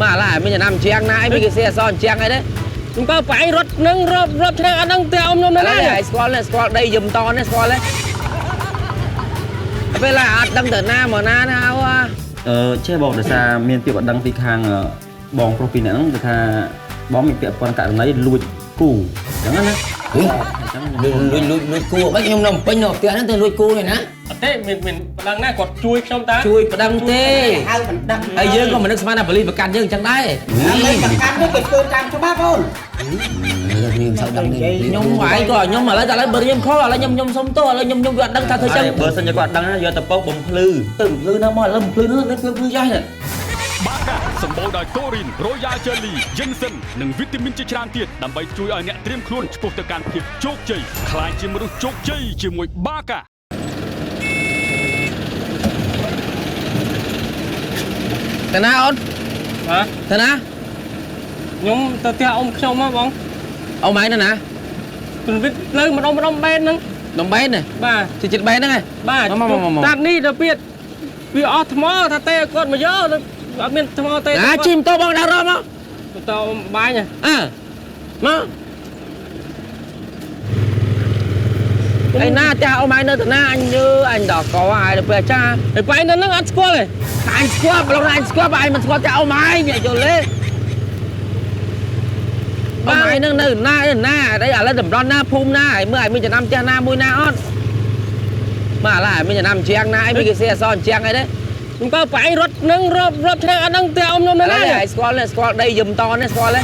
មកឥឡូវមានចំណាំជាងណាអីមានគេសេអសអញ្ជាងអីទេ ខ្ញុំក៏ប្រឯងរត់នឹងរាប់រាប់ឆ្នាំអត់ដឹងផ្ទះអ៊ំខ្ញុំនៅ ឥឡូ ណា វឯងស្គាល់នេះស្គាល់ដីយឹមតនេះស្គាល់ទេពេលឡើយអត់ដឹងទៅណាមកណាណាអើ អឺចេះបងដោយសារមានពាក្យបណ្ដឹងពីខាងបងប្រុសពីរនាក់ហ្នឹងគឺថាបងមានពាក្យប៉ុនករណីលួចគូអញ្ចឹងណា លួចលួចលួចលួចគូមិនខ្ញុំនៅពេញនៅផ្ទះហ្នឹងទៅលួចគូនេះណា អត់ទេមានមានប្តឹងណាគាត់ជួយខ្ញុំតា ជួយប្តឹងទេ ហៅបណ្ដឹង ហើយយើងក៏មិននឹកស្មានថាប៉ូលីសប្រកាន់យើងអញ្ចឹងដែរ ហើយប្រកាន់នេះគេធ្វើតាមច្បាប់អូន ខ្ញុំសៅដឹងនេះ ខ្ញុំឯងក៏ខ្ញុំឥឡូវតែឥឡូវបើខ្ញុំខុសឥឡូវខ្ញុំខ្ញុំសុំទោសឥឡូវខ្ញុំខ្ញុំវាអត់ដឹងថាធ្វើចឹង បើសិនជាគាត់ដឹងយកទៅពោកបំភ្លឺ ទៅបំភ្លឺណាមកឥឡូវបំភ្លឺនោះភ្លឺភ្លឺយ៉ាស់នេះ បាកាសម្បូរដោយតូរីនរ៉ូយ៉ាល់ជេលីយិនសិននិងវីតាមីនជាច្រើនទៀតដើម្បីជួយឲ្យអ្នកត្រៀមខ្លួនឆ្ពោះទៅកាន់ភាពជោគជ័យក្លាយជាមនុស្សជោគជ័យជាមួយបាកា ទៅណាអូន បាទ ទៅណា ខ្ញុំទៅផ្ទះអ៊ំខ្ញុំហ៎បង អ៊ំឯងទៅណា ពិវិតនៅម្ដុំម្ដុំបែនហ្នឹង ដុំបែននេះ បាទ ចិត្តបែនហ្នឹងហ៎ បាទតានេះដល់ទៀតវាអស់ថ្មថាទេគាត់មកយកអត់មានថ្មទេ ណាជិះម៉ូតូបងដល់រមមក តោបាញ់ អើមកឯណាចាស់អ៊ំឯងនៅទៅណាអញយឺអញដល់កហើយដល់ពេលអាចារ្យ ហើយបែននៅហ្នឹងអត់ស្គាល់ទេ អញស្គាល់ប្រឡងអញស្គាល់បើឯងមិនស្គាល់ចាស់អ៊ំឯងយល់ទេអ៊ំឯងនឹងនៅណាណាឥឡូវតម្រន់ណាភូមិណាហើយមើលឯងមានចំណាំចាស់ណាមួយណាអត់បាទឥឡូវឯងមានចំណាំជាងណាអីមានគេសេអសអញ្ជាងអីទេ ខ្ញុំក៏ប្រឯងរត់នឹងរាប់រាប់ឆ្នាំអត់ដឹងផ្ទះអ៊ំខ្ញុំនៅណា ឥឡូវឯងស្គាល់នេះស្គាល់ដីយឹមតនេះស្គាល់ទេ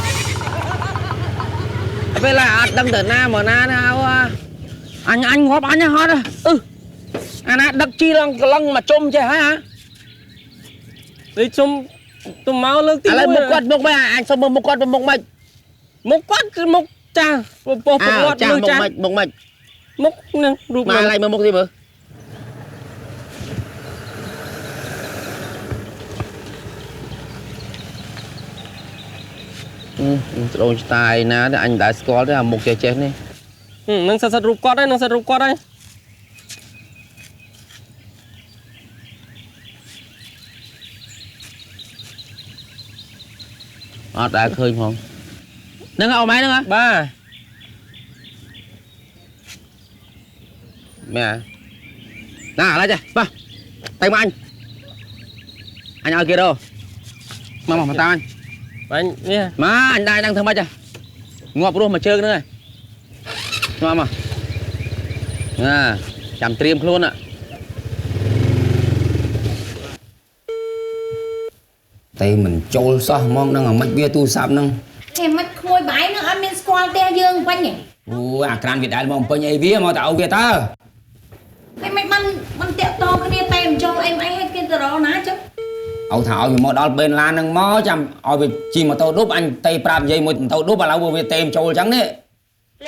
ពេលឡើយអត់ដឹងទៅណាមកណាណាអើអញអញងាប់អញហត់អឺអាណាដឹកជីឡើងកលឹងមកជុំចេះហើយហ่า នេះខ្ញុំទៅមកលើកទី ឥឡូវមុខគាត់មុខមិនអញសុំមើលមុខគាត់មុខមិន មុខគាត់គឺមុខចាស់ពោះប្រវត្តិ ចាស់ លើចាស់ មុខមិនមុខមិន មុខនឹងរូប មកឥឡូវមើលមុខទីមើលស្ដូនស្តាយណាទេអញមិនដែលស្គាល់ទេអាមុខចេះចេះនេះ នឹងសិតសិតរូបគាត់ហើយនឹងសិតរូបគាត់ហើយ អត់ដែលឃើញផងហ្នឹងអ៊ំឯងហ្នឹងហ៎ បាទ មែនណាឥឡូវចេះបាទទៅមកអញអញឲ្យគេរកមកមកតាមអញ បាញ់នេះ មកអញដែរដឹងធ្វើម៉េចហ៎ងាប់រស់មួយជើងហ្នឹងហើយមកមកណាចាំត្រៀមខ្លួន តែមិនចូលសោះហ្មងហ្នឹងអាម៉េចវាទូរស័ព្ទហ្នឹង ហេមិនក្មួយបាយហ្នឹងអត់មានស្គាល់ផ្ទះយើងវិញហ៎ អូអាក្រានវាដែលមកពេញអីវាមកតើវាតើ ហេមិនបានមិនតាក់តងគ្នាតែមិនចូលអីមិនអីហេគេទៅរកណាចឹង ឲ្យថាឲ្យវាមកដល់បេនឡានហ្នឹងមកចាំឲ្យវាជិះម៉ូតូឌុបអញទេប្រាប់និយាយមួយម៉ូតូឌុបឥឡូវវាទេចូលចឹងនេះ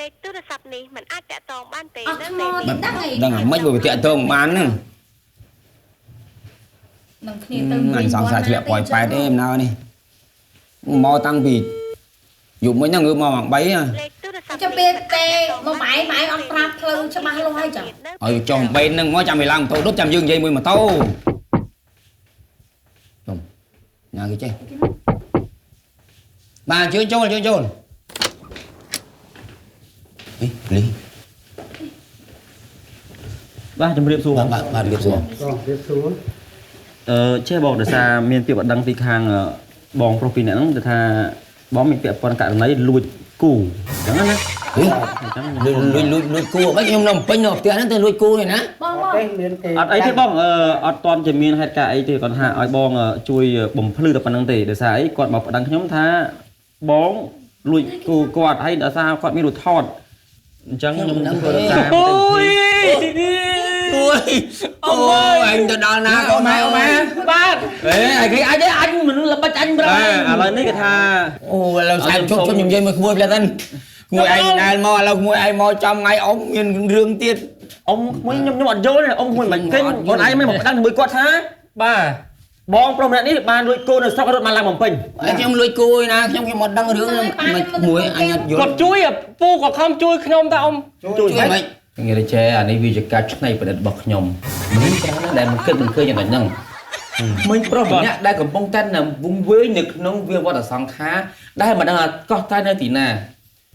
លេខទូរស័ព្ទនេះមិនអាចតាក់ទងបានទេ អត់ថ្មទេដឹងអី ដឹងអាម៉េចវាតាក់ទងបានហ្នឹង នឹងគ្នាទៅ អញសង្ស័យធ្លាក់ប៉ោយប៉ែតទេមិនណើនេះមកតាំងពីយប់មិញហ្នឹងងើបមកម៉ោង3 លេខទូរស័ព្ទ ចាំពេលទេមកបាយបាយអត់ប្រាប់ផ្លូវច្បាស់លាស់ហើយចឹង ឲ្យចុះបេនហ្នឹងមកចាំវាឡើងម៉ូតូឌុបចាំយើងនិយាយមួយម៉ូតូជុំណាគេចេះបាទជឿចូលជឿចូលអីលី បាទជំរាបសួរ បាទបាទបាទជំរាបសួរ បងជំរាបសួរ អឺចេះបងដោយសារមានពាក្យបណ្ដឹងពីខាងបងប្រុសពីរនាក់ហ្នឹងគឺថាបងមានពាក្យប៉ុនករណីលួចគូអញ្ចឹងណា លួចលួចលួចលួចគូមិនខ្ញុំនៅពេញនៅផ្ទះហ្នឹងទៅលួចគូនេះណា បងបង ទេមានគេ អត់អីទេបងអត់តន់ជាមានហេតុការណ៍អីទេគាត់ថាឲ្យបងជួយបំភ្លឺតែប៉ុណ្្នឹងទេដោយសារអីគាត់មកប្តឹងខ្ញុំថាបងលួចគូគាត់ហើយដោយសារគាត់មានរូបថតអញ្ចឹងខ្ញុំធ្វើតាម អូយ អូយអូយអញទៅដល់ណាកូនម៉ែអូម៉ែ បាទ អេអីគេអញអញមិនល្បិចអញប្រហែល ឥឡូវនេះគេថា អូឥឡូវស្អែកជុំខ្ញុំនិយាយមួយក្មួយផ្លែសិនក្មួយឯងដែលមកឥឡូវក្មួយឯងមកចំថ្ងៃអ៊ំមានរឿងទៀត អ៊ំក្មួយខ្ញុំខ្ញុំអត់យល់ទេអ៊ំក្មួយមិនគេបងឯងមិនមកប្តឹងជាមួយគាត់ថា បាទ បងប្រុសម្នាក់នេះបានលួចគោនៅស្រុករត់បានឡើងបំពេញ ខ្ញុំលួចគោឯណាខ្ញុំខ្ញុំអត់ដឹងរឿងមួយអញអត់យល់ គាត់ជួយពូក៏ខំជួយខ្ញុំតាអ៊ំ ជួយមិន ងាយចេះអានេះវាជាការច្នៃប្រឌិតរបស់ខ្ញុំមានច្រើនណាស់ដែលមិនគិតមិនឃើញយ៉ាងហ្នឹង ក្មេងប្រុសម្នាក់ដែលកំពុងតែនៅវង្វេងនៅក្នុងវាលវត្តសង្ខារដែលមិនដឹងថាកោះតែនៅទីណា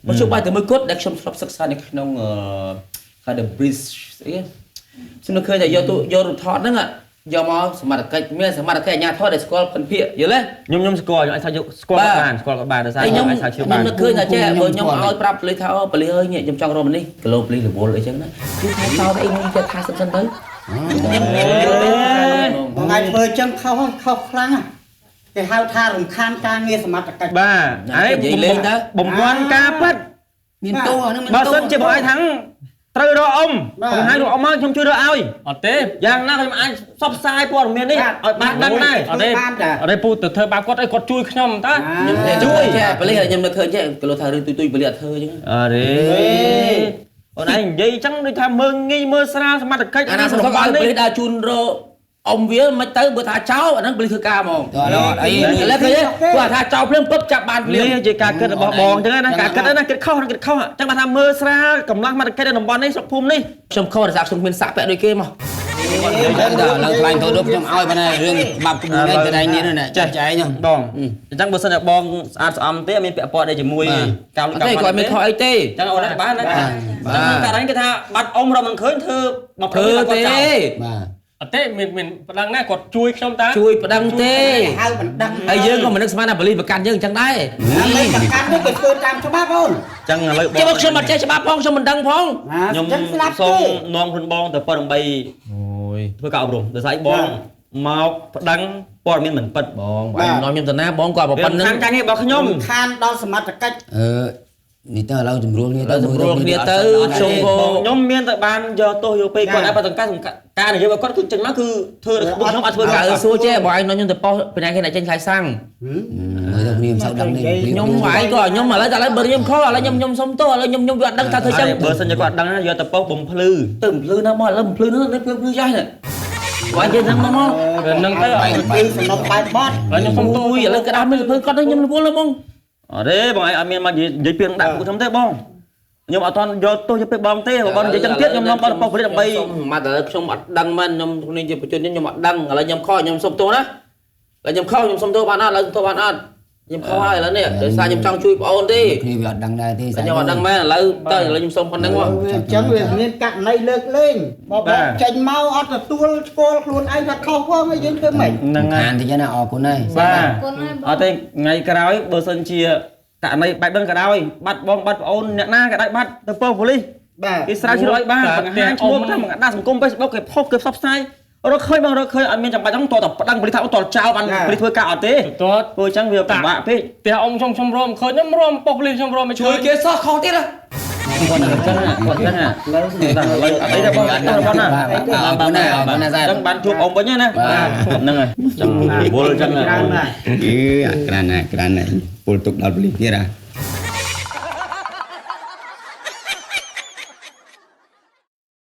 មធ្យោបាយតែមួយគត់ដែលខ្ញុំធ្លាប់សិក្សានៅក្នុងគេ The Bridge ស្អីខ្ញុំនឹកឃើញតែយកទូយករូបថតហ្នឹងយកមកសមត្ថកិច្ចមានសមត្ថកិច្ចអាជ្ញាធរដែលស្គាល់ភិនភាគយល់ទេ ខ្ញុំស្គាល់ខ្ញុំអាចថាយកស្គាល់គាត់បានស្គាល់គាត់បានដោយសារ ខ្ញុំ អាចថាជឿបាន ខ្ញុំនឹកឃើញថាចេះបើខ្ញុំឲ្យប្រាប់ប៉ូលីសថាអូប៉ូលីសអើយខ្ញុំចង់រកម្នេះគីឡូប៉ូលីសរវល់អីចឹងណាគឺថាចោលអីមួយគេថាសិនសិនទៅខ្ញុំយល់ទេ បងឯងធ្វើចឹងខុសខុសខ្លាំងគេហៅថារំខានការងារសមត្ថកិច្ច បាទហើយ និយាយលេងទៅ បំភាន់ការពិត មានទោសអាហ្នឹងមានទោស បើសិនជាបងឯងថាងត្រូវរកអ៊ំបង្ហាញរកអ៊ំមកខ្ញុំជួយរកឲ្យ អត់ទេ យ៉ាងណាខ្ញុំអាចផ្សព្វផ្សាយព័ត៌មាននេះឲ្យបានដឹងដែរ អត់ទេអត់ទេពូទៅធ្វើបាបគាត់អីគាត់ជួយខ្ញុំតើ ខ្ញុំជួយចេះប៉ូលីសខ្ញុំនឹកឃើញចេះគីឡូថារឿងទុយទុយប៉ូលីសអត់ធ្វើចឹង អរេអូនឯងនិយាយចឹងដូចថាមើងងាយមើលស្រាលសមត្ថកិច្ច អាណាសំខាន់ឲ្យប៉ូលីសដើរជូនរកអ៊ំវាមិនទៅបើថាចោលអាហ្នឹងប៉ូលីសធ្វើការហ្មង តើអត់អី ឥឡូវឃើញទេគាត់ថាចោលភ្លាមពឹបចាប់បានភ្លាម នេះជាការគិតរបស់បងចឹងណាការគិតណាគិតខុសគិតខុសចឹងបានថាមើលស្រាលកម្លាំងសមត្ថកិច្ចនៅតំបន់នេះស្រុកភូមិនេះ ខ្ញុំខុសដោយសារខ្ញុំមានស័ក្តិពាក់ដូចគេមក តែឡើងខ្លាញ់ទៅដូចខ្ញុំឲ្យប៉ុន្តែរឿងបាបក្បួននេះតែឯងនេះណាចាស់ចែង បងអញ្ចឹងបើសិនជាបងស្អាតស្អំទេអត់មានពាក់ព័ន្ធអីជាមួយការលួច អត់ទេគាត់មានខុសអីទេ ចឹងអូនឯងបានណាចឹងករណីគេថាបាត់អ៊ំរកមិនឃើញធ្វើមក ធ្វើទេ បាទ អត់ទេមានមានប្តឹងណាគាត់ជួយខ្ញុំតើ ជួយប្តឹងទេ ហៅបណ្ដឹង ហើយយើងក៏មិននឹកស្មានថាប៉ូលីសប្រកាន់យើងអញ្ចឹងដែរ ដើម្បីប្រកាន់នេះគេធ្វើតាមច្បាប់អូន ចឹងឥឡូវបង ចាំមកខ្ញុំអត់ចេះច្បាប់ផងខ្ញុំមិនដឹងផង ខ្ញុំ ចឹងស្លាប់ សូ ទេ មនាំខ្លួនបងទៅប៉ុដើម្បី អូយ ធ្វើការអប់រំដោយសារបងមកប្តឹងព័ត៌មានមិនពិត បងបងនាំខ្ញុំទៅណាបងគាត់ប៉ុណ្្នឹង ខាងការងាររបស់ខ្ញុំ ខានដល់សមត្ថកិច្ច អឺនេះទៅឥឡូវជំរួលគ្នាទៅ សម្រួលគ្នាទៅខ្ញុំក៏ ខ្ញុំមានតែបានយកទោសយកពេលគាត់តែបើតង្ការការនិយាយរបស់គាត់គឺចេញមកគឺធ្វើខ្ញុំអត់ធ្វើ កើ ការ សួរចេះបងឯងនាំខ្ញុំទៅប៉ុស្តិ៍ពីណាគេអ្នកចេញថ្លៃសាំង មើលទៅគ្នាមិនសូវដឹងនេះ ខ្ញុំឯងក៏ខ្ញុំឥឡូវតែឥឡូវបើខ្ញុំខុសឥឡូវខ្ញុំខ្ញុំសុំទោសឥឡូវខ្ញុំខ្ញុំវាអត់ដឹងថាធ្វើចឹង បើសិនជាគាត់ដឹងយកទៅប៉ុស្តិ៍បំភ្លឺ ទៅបំភ្លឺណាមកឥឡូវបំភ្លឺនោះភ្លឺភ្លឺចាស់នេះបងនិយាយហ្នឹងមកមក នឹងទៅ គឺសំណុកបែបបត់ ហើយខ្ញុំសុំទោស អូយឥឡូវក្តារមានភ្លឺគាត់ខ្ញុំរវល់ហ្មង អត់ទេបងឯងអត់មានមកនិយាយពីនឹងដាក់ពួកខ្ញុំទេបងខ្ញុំអត់ទាន់យកទោសយកពេលបងទេបងនិយាយចឹងទៀតខ្ញុំនាំបងទៅប៉ុស្តិ៍ប៉ូលីសដើម្បី មកតែខ្ញុំអត់ដឹងមែនខ្ញុំនេះជាប្រជាជនខ្ញុំអត់ដឹងឥឡូវខ្ញុំខុសខ្ញុំសុំទោសណាឥឡូវខ្ញុំខុសខ្ញុំសុំទោសបានអត់ឥឡូវសុំទោសបានអត់ខ្ញុំខុសហើយឥឡូវនេះដោយសារខ្ញុំចង់ជួយប្អូនទេ គ្នាវាអត់ដឹងដែរទេ ខ្ញុំអត់ដឹងមែនឥឡូវទៅឥឡូវខ្ញុំសុំប៉ុណ្្នឹងមក អញ្ចឹងវាមានករណីលើកលែងបើបងចេញមកអត់ទទួលស្គាល់ខ្លួនឯងថាខុសផងហើយយើងធ្វើម៉េច ហ្នឹងហើយ ខានតិចណាអរគុណហើយ បាទ គុណហើយបង អត់ទេថ្ងៃក្រោយបើសិនជាករណីបែបហ្នឹងក៏ដោយបាត់បងបាត់ប្អូនអ្នកណាក៏ដោយបាត់ទៅប៉ុស្តិ៍ប៉ូលីស បាទ គេស្រាវជ្រាវឲ្យបានបង្ហាញឈ្មោះតាមបណ្ដាសង្គម Facebook គេផុសគេផ្សព្វផ្សាយរកឃើញបងរកឃើញអត់មានចាំបាច់ហ្នឹងតតែប្តឹងប៉ូលីសថាតចោលបានប៉ូលីសធ្វើការអត់ទេ តើ ធ្វើអញ្ចឹងវាពិបាកពេក ផ្ទះអ៊ំខ្ញុំខ្ញុំរមឃើញខ្ញុំរមប៉ុស្តិ៍ប៉ូលីសខ្ញុំរមមិន ជួយគេសោះខុសទៀតហ៎ គាត់អញ្ចឹងគាត់អញ្ចឹង លើ ឥឡូវអត់អីទេបងអត់ទេបងណា បាទអរគុណណាអរគុណណាសែ អញ្ចឹងបានជួបអ៊ំវិញណាហ្នឹងហើយអញ្ចឹងវល់អញ្ចឹង ច្រើនណាស់ អឺអាក្រានណាក្រានណាពលទុកដល់ប៉ូលីសទៀតហ่ะ